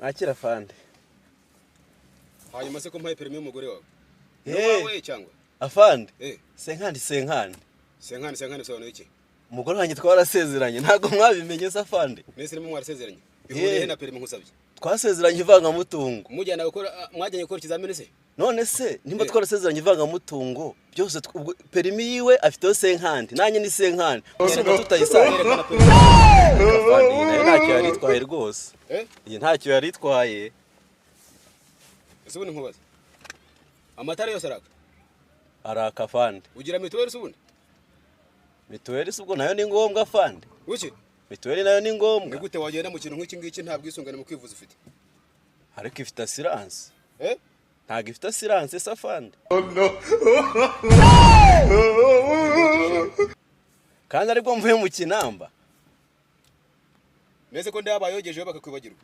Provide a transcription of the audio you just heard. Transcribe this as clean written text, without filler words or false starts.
Mwakira, afande. Hanyuma se ko mpaye perimi y'umugore wawe? Ni wawe cyangwa? Afande. Eh. 50 50. 50 50 bisobanuye iki? Umugore wanjye twarasezeranye, ntabwo mwabimenye se, afande? Mwese nimwe mwarasezeranye? Bihuriye he na perimi nkusabye? Twasezeranye ivangamutungo. Mujyana gukora, mwajyanye gukora ikizamini se? None se nimba twarasezeranye ivangamutungo byose, ubwo perimi yiwe afiteho 50, nanjye ni 50, gusa tutayisanga. Yerekana perimi. Afande, iyi nayo ntacyo yari itwaye rwose. Eh? Iyi ntacyo yari itwaye. Ese ubundi nkubaze, amatara yose araka? Araka, afande. Ugira mituweli se ubundi? Mituweli se ubwo nayo ni ngombwa, afande? Wiki? Mituweli nayo ni Ni ngombwa. gute wagenda mu kintu nk'iki ngiki nta bwisungane mu kwivuza ufite? Ariko ifite assurance. Eh? Ntabwo ifite assurance se, afande? Kandi aribwo mvuye mu kinamba. Mbese ko ndabayogejeho bakakwibagirwa?